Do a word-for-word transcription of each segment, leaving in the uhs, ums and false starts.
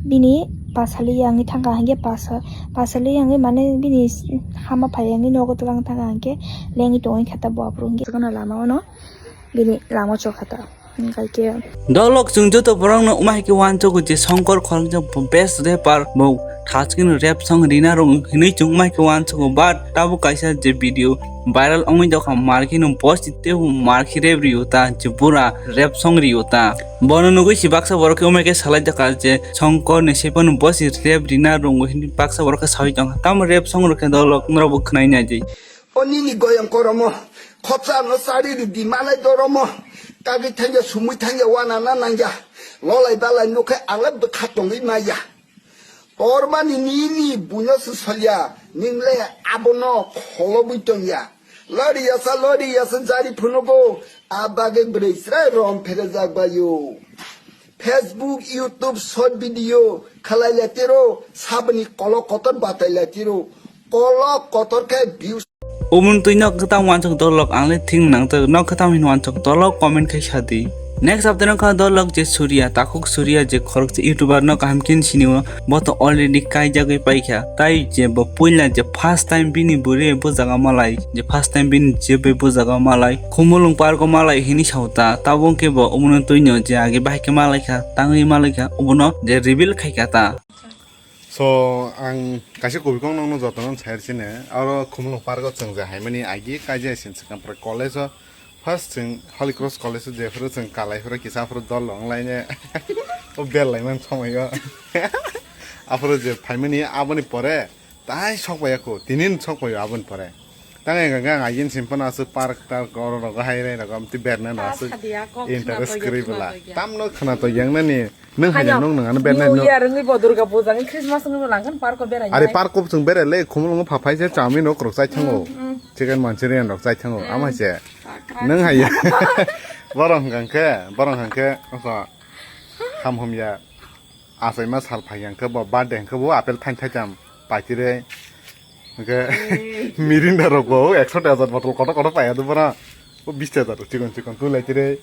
Bini pasali yangwi thangkha hwnkhe pasa-, pasali yangwi mane bini hama phai yangwi nogo twlang thangkha hwnkhe lengwi tongwi kha ta bo aphuru hwnkhe lama ono bini lama chokha ta hwnkhe. Dolok chwng joto borokno wngma hai khe uansugo je Shankar Kholokja best rapper bo thachkeno rap song rina rw hinwi chwng wngma hai khe uansugo, but tabuk kaisa je video viral wngwi dokha markheno bo si teibo markhe rap rio ta je bura rap song rio ta. Bono nugwi si baksa borok khe wngma khe salai dakha je Shankar ni se phano bo si rap rina rwngo hinwi baksa borok khe saui tongkha. Tamo rap song rok khe dolok norok bo khwnai nai di. O nini goyong koromo, khopsa no sari ridi malai doromo, kagwi thangya sumui thangya wana na nangya, lolai balai nukhe alai bwkha tongwi maya. Tormani nini buino se solya, ningle abono kholobwi tongya. Lori yasa, lori yasa jari phunugo, a bagwi bwrwi chwrai rom pherejak bayo. Facebook, YouTube short video khalai lai tiro, saboni kolok kotor batai lai tiro, kolok kotor khe views. Umung twi nok kwtam wansuk dolok ang le thing nang tak nok kwtam hin wansuk dolok comment khai sadi. Next update no kha dolok je Surya, takhuk Surya je khorok se YouTuber no kaham kin sini o, bo to already kai jagwi paikha. Tai je bo puila je first time bini buri bo jaga malai, je first time bini je bo jaga malai, Khumulwng park o malai hini sauta. Tabuk khe bo umung twi no je age bahai khe malai kha, tangwi malai kha, obono je reveal khai kha ta. So, ang kaisa kubui kok nokno jotono sai rw sini. Aro Khumulwng park o chwng je haimani agi kaijai sin swkang pore college o. First chwng Holy Cross College o jephuru chwng kalai phuru kisa phuru dol wng laine. O bel laimani somoi o. Aphuru je phaimani aboni pore tai sok bai ya kho, tinin sok bai o aboni pore. Tang ega gang ayin simpan aswk park tark oro rogo hai rai rogo amtwi berna no aswk interest kwrwi bwla. Tamno khwna to yang nani nwng hai nwng nwng ano berna no. New Year wngwi bo Durga Puja wngwi Christmas wngwi bo langkhan park o berai. Are park o chwng berai le Khumulwng o phaphai se chowmin rok rok chai thango. Chicken Manchurian rok chai thango. Ama se nwng hai borok hwnkha khe borok hwnkha khe ham hum ya. Achaima sal phai hwnkhe bo birthday hwnkhe bo apple thain thaitam paitire. Hwnkhe Mirinda rok bo ekso hajar bottle kotor kotor paiya do bora. O bish hajar rok chikon chikon twi lai tire.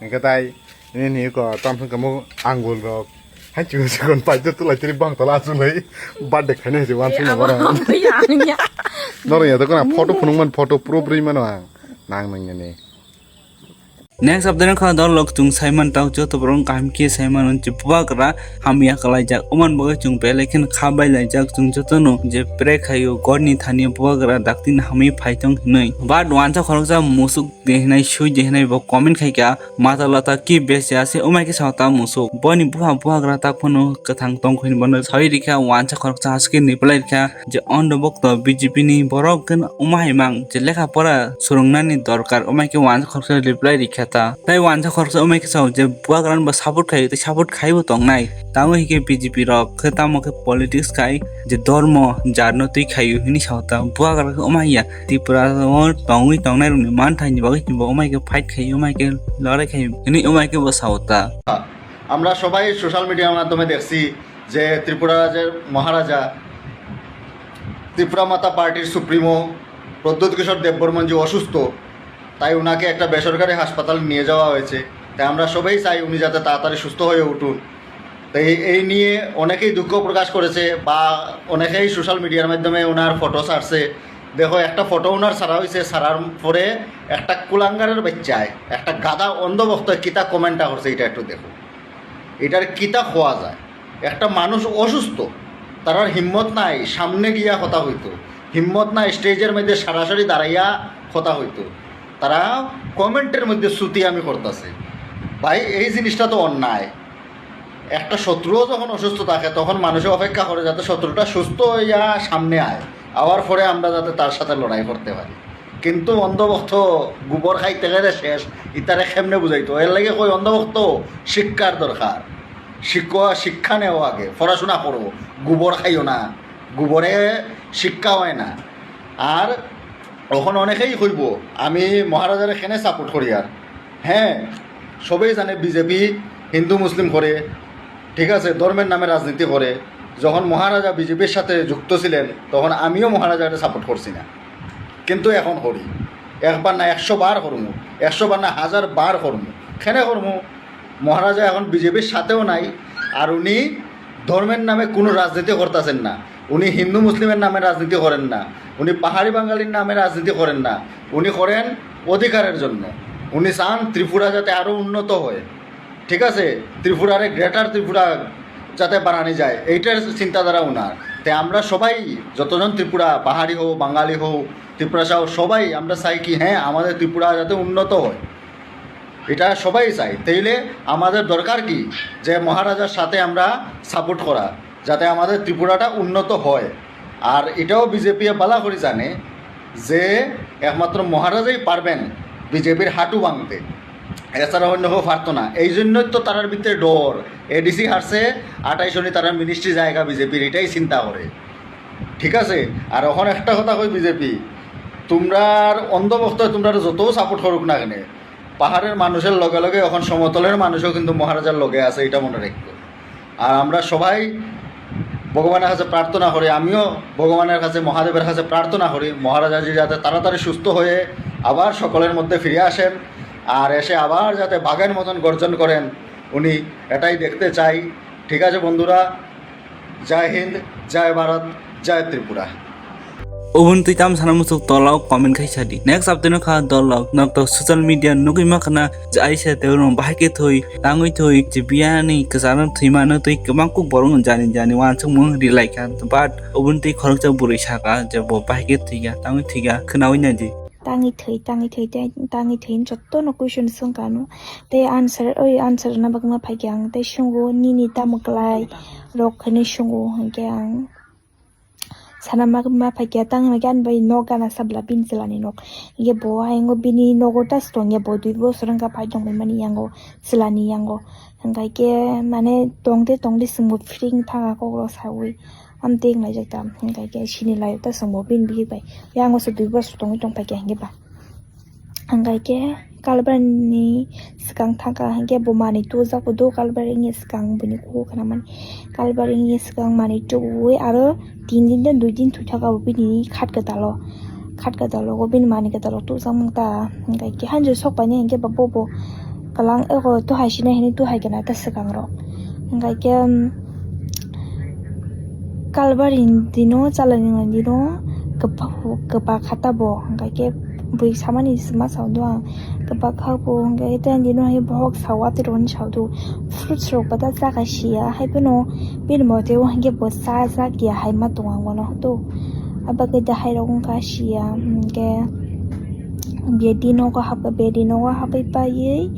Hwnkhe tai nini ko tam hwnkhe mo angul rok. Hai chikon chikon paitire twi lai tire bang tala achunai. Birthday khaina hai se wansuk na bora. Norok ya to kana photo phunuk man photo pro pri mano ang. Nang nang yani. Next update wngkha dolok chwng saiman tao joto borok kaham khe saiman je bubagra hamya kalaijak oman bagwi chwng belai kheno kha bai laijak chwng jotono je pray khaio gorni thani bubagra dakti hamwi phaitong hinwi but wansa khoroksa musuk de hinai sui de hinai bo comment khaikha mata lata ki besi ase omai khe sao ta musuk boni buha buhagra tak phano kwthang tongkho hinwi bono sawi rikha wansa khoroksa haske ni belai rikha. Je ondo bokto B J P ni borok gwn wngma hai mang je lekha pora swrwngnani dorkar wngma khe uansa khoroksa reply rikha ta. Tai uansa khoroksa wngma khe sao je bubagrano bo support khaio tei support khaibo tongnai. Tamo hai khe B J P rok khe tamo khe politics khai je dormo jarno twi khaio hwnwi sao ta. Bubagra khe wngma ya Tripura o tongwi tongnai rokni manthaini bagwi bo wngma khe fight khaio wngma khe lorai khaio hwnwi wngma khe bo sao ta. আমরা সবাই সোশ্যাল মিডিয়ার মাধ্যমে দেখছি যে ত্রিপুরা রাজ্যের মহারাজা ত্রিপুরা মাতা পার্টির সুপ্রিমো প্রদ্যুৎ কিশোর দেববর্মন যে অসুস্থ, তাই ওনাকে একটা বেসরকারি হাসপাতালে নিয়ে যাওয়া হয়েছে। তাই আমরা সবাই চাই উনি যাতে তাড়াতাড়ি সুস্থ হয়ে উঠুন। তাই এই নিয়ে অনেকেই দুঃখ প্রকাশ করেছে বা অনেকেই সোশ্যাল মিডিয়ার মাধ্যমে ওনার ফটো ছাড়ছে। দেখো, একটা ফটো ওনার ছাড়া হয়েছে, ছাড়ার পরে একটা কুলাঙ্গারের বাচ্চায়, একটা গাধা অন্ধভক্ত কিতা কমেন্টটা করছে, এটা একটু দেখো। এটার কিতা খোয়া যায়? একটা মানুষ অসুস্থ, তারার হিম্মত নাই সামনে গিয়া কথা হইতো, হিম্মত নাই স্টেজের মধ্যে সরাসরি দাঁড়াইয়া কথা হইতো, তারা কমেন্টের মধ্যে শ্রুতি আমি করতেছে। ভাই, এই জিনিসটা তো অন্যায়। একটা শত্রুও যখন অসুস্থ থাকে, তখন মানুষে অপেক্ষা করে যাতে শত্রুটা সুস্থ হইয়া সামনে আয়, আওয়ার পরে আমরা যাতে তার সাথে লড়াই করতে পারি। কিন্তু অন্ধভক্ত গোবর খাইতে গেলে শেষ, ইতারে কেমনে বুঝাইতো? এর লাগে কই অন্ধভক্ত শিক্ষার দরকার, শিক্ষা, শিক্ষা নেওয়া আগে, পড়াশোনা করো, গোবর খাইও না, গোবরে শিক্ষা হয় না। আর এখন অনেকেই কইব, "আমি মহারাজারে কেনে সাপোর্ট করি?" আর হ্যাঁ, সবাই জানে বিজেপি হিন্দু মুসলিম করে, ঠিক আছে, ধর্মের নামে রাজনীতি করে। যখন মহারাজা বিজেপির সাথে যুক্ত ছিলেন, তখন আমিও মহারাজাকে সাপোর্ট করছি না, কিন্তু এখন করি। একবার না, একশো বার করমু, একশো বার না, হাজার বার করমু। কেনে করমু? মহারাজা এখন বিজেপির সাথেও নাই, আর উনি ধর্মের নামে কোনো রাজনীতি করতেছেন না। উনি হিন্দু মুসলিমের নামে রাজনীতি করেন না, উনি পাহাড়ি বাঙালির নামে রাজনীতি করেন না, উনি করেন অধিকারের জন্য। উনি চান ত্রিপুরা যাতে আরও উন্নত হয়, ঠিক আছে, ত্রিপুরারে গ্রেটার ত্রিপুরা যাতে বানানো যায়, এইটার চিন্তাধারা ওনার। তাই আমরা সবাই, যতজন ত্রিপুরা, পাহাড়ি হোক, বাঙালি হোক, ত্রিপুরা সহ সবাই আমরা চাই কি, হ্যাঁ, আমাদের ত্রিপুরা যাতে উন্নত হয়, এটা সবাই চাই। তাইলে আমাদের দরকার কি, যে মহারাজার সাথে আমরা সাপোর্ট করা, যাতে আমাদের ত্রিপুরাটা উন্নত হয়। আর এটাও বিজেপি বালা করে জানে যে একমাত্র মহারাজাই পারবেন বিজেপির হাঁটু ভাঙতে, এছাড়া অন্য কেউ পারতো না। এই জন্যই তো তারার ভিতরে ডর। এডিসি হারছে, আঠাইশ জনই তারা মিনিস্ট্রি জায়গা বিজেপির, এটাই চিন্তা করে, ঠিক আছে। আর এখন একটা কথা কই, বিজেপি, তোমরার অন্ধভক্ত, তোমরা যতও সাপোর্ট করুক না কেন, পাহাড়ের মানুষের লগে লগে এখন সমতলের মানুষও কিন্তু মহারাজার লগে আছে, এটা মনে রাখবো। আর আমরা সবাই ভগবানের কাছে প্রার্থনা করি, আমিও ভগবানের কাছে, মহাদেবের কাছে প্রার্থনা করি, মহারাজাজি যাতে তাড়াতাড়ি সুস্থ হয়ে আবার সকলের মধ্যে ফিরে আসেন, আর এসে আবার যাতে বাঘের মতন গর্জন করেন উনি, এটাই দেখতে চাই। ঠিক আছে বন্ধুরা, জয় হিন্দ, জয় ভারত, জয় Tripura. Ubun twi tam sana musuk tolao comment khai sadi. Next update no kha dolok nok to social media nugui ma khana je aisa te rong bahai ke thoi tangui thoi je biyani kwcharo thwi mano twi kwbang kuk borok no jani jani wansuk mung rilai kha, but ubun twi khoroksa bwrwi saka je bo bahai ke thwi ya tangui thwi ya khwnaui nai di. Tangwi thwi, tangwi thwi, tei tangwi thwi, jotto no question swngkha ano. Tei answer, oi answer na bagwi ma phaikha ang, tei sungo nini tamo kwlai rok hinwi sungo, hinkhe ang sana ma, ma phaikha, tang hinkhe ani bai nok gana sabla bini chwlani nok. Hinkhe bo ayang bini nogo ta tongya, bo dui bosor wngkha phai tongmani yango, chwlani yango. Hinkhe mane tongde tongde chwngbo phring thangkha kokrok saui. Amtwi wnglaijak ta, hinkhe sini laio ta chwngbo bini bihik bai. Yango se dui bosor tongwi tongphaikha hinkhe ba. Hingkha khe kalbar ni swkang thangkha, hingkhe bo manwi tubujak bo do, kalbar ni swkang bini kuku khwnamani. Kalbar ni swkang manwi tubui aro tin din de dui din thwi thangkha bo bini khat kwtal o, khat kwtal o bini manwi kwtal o tubujak manta. Hingkha khe hanjo sok painai hingkhe bo bo kwlang eko tuhai sinai hinwi tuhai gana ta swkang rok. Hingkha khe, um, kalbari dino, chalani dino kwbak, kwbak kha ta bo, hingkha khe bui samani ma sao do ang, kwbak kha bo, hingkha khe tei dino hai bohok sao, watwi rok hinwi sao do, fruits rok bata chakha sia, hai phano bini mote o hingkhe bo chajak ya hai ma tongo ang bono do, abo khe dahai rok wngkha sia, hingkhe. Bedi nogo hapkha, bedi nogo hapwi paiwi,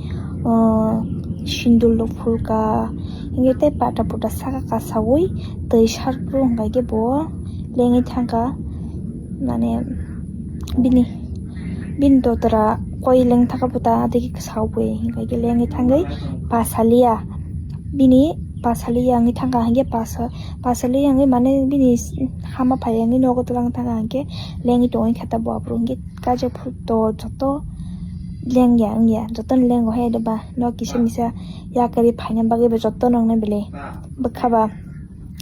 ah, sindul rok phulkha, hingkhe tei pata puta saka kasawi twi sarkru hingkha khe bo lengwi thangkha, mane bini, bini dotora koi leng thangkha puta tei sawi hingkha khe lengwi thangwi pasaliya bini pasaliya wngwi thangkha, hingkhe pasa, pasaliya wngwi mane bini hama phai wngwi nogo twlang thangkha, hingkhe lengwi tongwi kha ta bo aphuru hingkhe. Kaisa photo joto lengya wngya, jotono lengo hai de ba, no kisa misa yakarwi phaina bagwi bo jotono wngnai belai bwkha ba.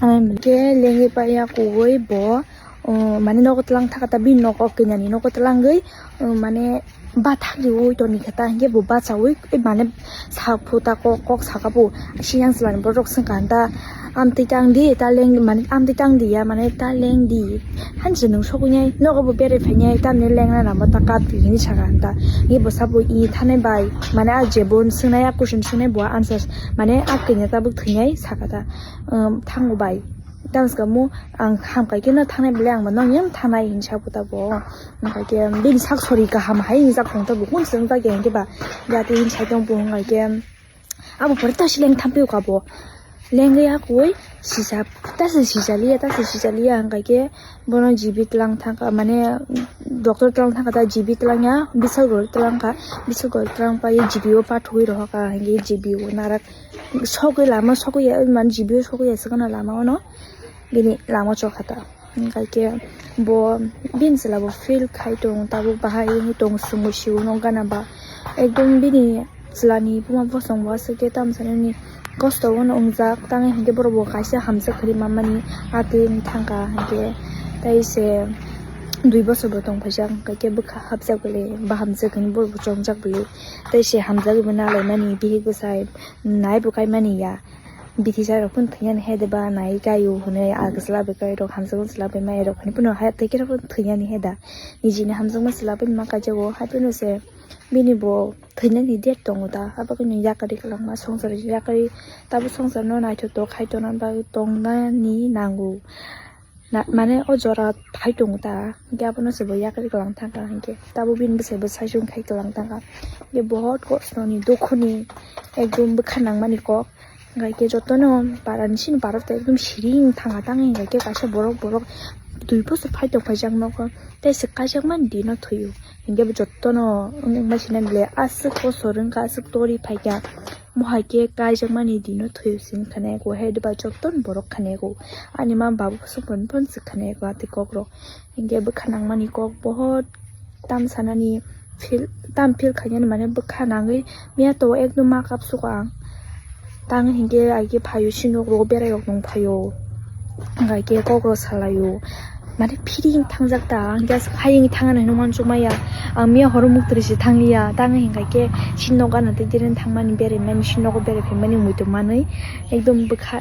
Hingkhe lengwi paiya kuwi bo, um, mane nogo twlang thaka ta bini nogo kinani nogo twlangwi, um, mane bathak riwi toni khe ta, hingkhe bo bachawi mane. Sak phu ta kok, kok saka phu. Siyang chwlani borok swngkha ta, amtwi tang di, ta leng, mane amtwi tang di ya, mane ta leng di. Hanse nwng sogwi nai, nogo bo berai phai nai, tamni leng na namo ta kap di hinwi saka ta. Ye bo sabo i thanai bai, mane a je bo swngnai, a question swngnai bo answer, mane a kanya tabuk thwi nai saka ta. Um, thango bai. Tamo swkang mo ang ham kai khe no thanai belai, ang bo nong yang thanai hinwi sabo ta bo. Hingkha khe bini sak sori kaham hai hingjak tong ta bo, kun swng ta khe hingkhe ba jati hinwi sai tong bo hingkha khe. Abo pore ta se leng thampio ka bo. Lengwi hakui sisa, ta se sisa liya, ta se sisa liya hingkha khe bono G B tlang thangkha, mane doctor tlang thangkha ta G B tlang ya, bisal gol tlang kha, bisal gol tlang pai G B o pathugwi rohor ka hingkhe G B o narak sogwi lama sogwi ya, mane G B o sogwi ya se gana lama ono bini lama chokha ta. Hingkha khe bo bini chwla bo feel khai tong, tabuk bahai wngwi tong, chwngbo sio no gana ba. Ekdom bini chwla ni buma bosong bo aswk khe tamo sanani kosto bono wngjak, tamo hinkhe borok bo kaisa hamjak kwrwi manmani atwi wng thangkha hinkhe. Tai se dui bosor bo tong phaijak, hinkha khe bwkha hapjak bwle, ba hamjak hinwi borok bo chongjak bwle. Tai se hamjagwi bo nalaimani, bihik bwsai nai bo kaimani ya. Bithi sa rok phun thwinani he de ba nai kaio hwnwi, ah, chwla bai kai rok hamjakma chwla bai mai rok hwnwi phano hai tei khe phano thwinani he da. Nijini hamjakma chwla bai ma kaijago hai phano se bini bo thwinani date tongo da. Abo khe nw yakari kwlangma swngchar yakari tabo swngcharno naithotok khai tongna bagwi tongnani nango. Na, mane o jora phai tongo ta, hingke abono se bo yakari kwlang thangkha, hingke tabo bini bwsai bo saichung khai kwlang thangkha, hingke bohot kosno ni dukhu ni ekdom bwkha nangmani kok, hingke jotono para ni sini para ekdom siring thangkha tang, hingke kaisa borok borok twi poso phai tong phai jak nogo, tei se kaijak mani dino thwi o, hingke bo jotono wng wng ma sinani le aswk kosor wngkha, aswk tori phaikha. Mohai khe kaijakmani dino thwi sing khanai ko, hai diba joto ni borok khanai ko. Ani ma babu songpon pon sik khanai ko ati kok rok. Hingke bwkha nangmani kok bohot tam sanani feel, tam feel khainani mane bwkha nangwi miya to ekdom ma kap suka ang. Tang hingke ai khe phaio sinok rogo berai rok nung phaio. Hingke kok rok salaio. Mane phiri wng thangjak ta, hingke aswk hai wng thangna hinwi uansuk maya. Ang miya horo muktri se thangliya, tang hingka khe si nogo gana tei dire thangmani, berai mani, si nogo berai phaimani muitu manwi ekdom bwkha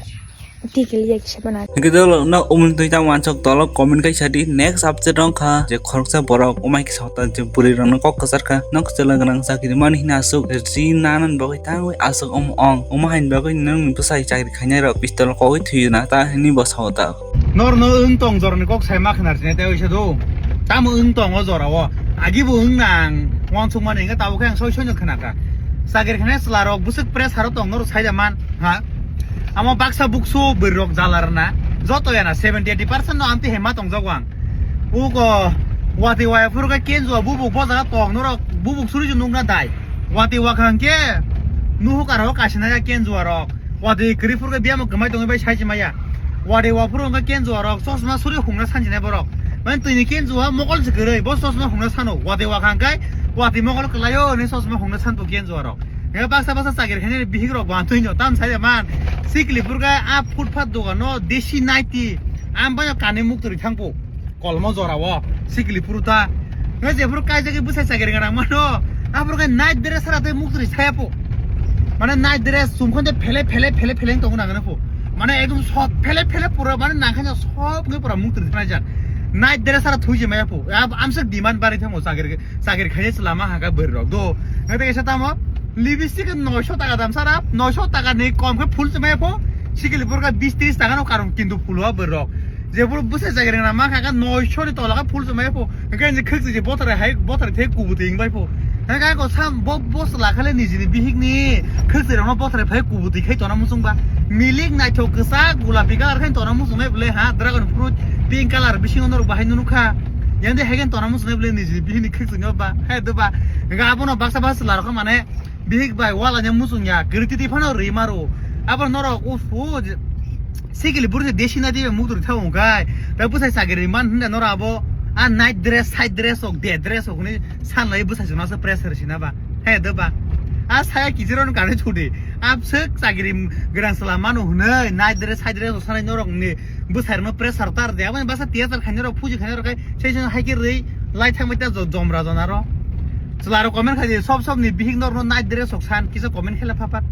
tikiliya kisa phano. Hingke dolo no umul twi tamo wansok tolo comment kai sadi. Next update wngkha je khoroksa borok umai kisa hota je bwrwi rokno kok kwchar kha, nok kwchwla gwnang chakri mani hina aswk ri nanan bagwi tangwi aswk omo ong, omo hain bagwi nang bwsai chakri khainai rok pistol kogwi thwiyo na ta hini bo sao ta. Norno wng tong jorani kok sai ma khna rwsini tei oisa do. Tamo wng tong o jora o. Agi bo wng nang uansukmani hingke tabuk khe ang soi soino khna kha. Chakri khainai chwla rok bwswk pressure o tong norok sai da man ha. Amo baksa buksu bwrwi rok jala rwna. Joto yana seventy eighty percent no amtwi hai ma tong jago ang. Ugo watwi waya phuru khe kenjua bubuk bo jaga tong norok bubuk suri se nukna dai. Watwi wakhang khe nuhuk aro kasina ya kenjua rok. Watwi kwrwi phuru khe biyamo kwmai tongwi bai sai se maya. Watwi waphuru hwnkhe kenjua rok chosma suri hungna sanjinai borok. Mane twini kenjua mokol se kwrwi, bo chosma hungna sano. Watwi wakha hwnkhe watwi mokol kwlaio hwnwi chosma hungna sanbo kenjua rok. Hwnkhe baksa baksa chakri khainani bihik rok bo amtwino tam sai man. Sikli phuru khe a footpath dogano desi naiti. Am bai kanwi muktwrwi thangbo. Kolmo jora o sikli phuru ta. Nge jephuru kaijagwi bwsai chakri gwnang mano, aphuru khe night dress sara tei muktwrwi saya po. Mane night dress chumkhon de phele phele phele phele tongo nang po. Mane ekdom sob phele phele pura mane nang khe sob nge pura muktwrwi thangna jan. Night dress sara thwi je maya po. Ab-, amsuk demand bari thango chakri, chakri khaye se lama haka bwrwi rok do. Nge tei kaisa tamo lipstick noisho taka dam sara, noisho taka ni kom khe full se maya po. Sikli phuru khe bis tris taka no karon kintu full o bwrwi rok. Jephuru bwsai chakri gwnang ma kha khe noisho ni tola khe full chumai pho. Hwnkhe ni khwtwi je bothrai hai bothrai thai kubutwi wng bai pho. Hwnkhe ako sam bo, bo chwla khe le nijini bihik ni khwtwi rok no bothrai phai kubutwi khai tona muchung ba. Milik naithok kwchak gulapi colour khai tona muchung nai bwle ha, dragon fruit pink colour bisingo norok bahai nukha. Yang de hegen tona muchung nai bwle nijini bihik ni khwtwi no ba. Hai do ba. Hwnkhe abono baksa baksa chwla rok mane bihik bai wala nya muchung ya, kwrwi twi phano rwi maro. Abo norok ufu sikili buru se desi na dibe muktwrwi thang kai. Ta bwsai chakri man hwnda norok abo a night dress, side dress ok, day dress ok hwnwi sanlai bwsai chwngno se pressure sina ba. He do ba. A saya kichiro no kanwi thudi. Abswk chakri gwnang chwla mano hwnwi night dress, side dress ok sanai norok ni bwsai rokno pressure tar de. Abo basa theater khainai rok, phuji khainai rok kai. Sei song hai khe rwi lai thangbai ta jo-, jomra jona ro. Chwla rok comment khai di, sob sob ni bihik norok no night dress ok san, kisa comment khe le phapat.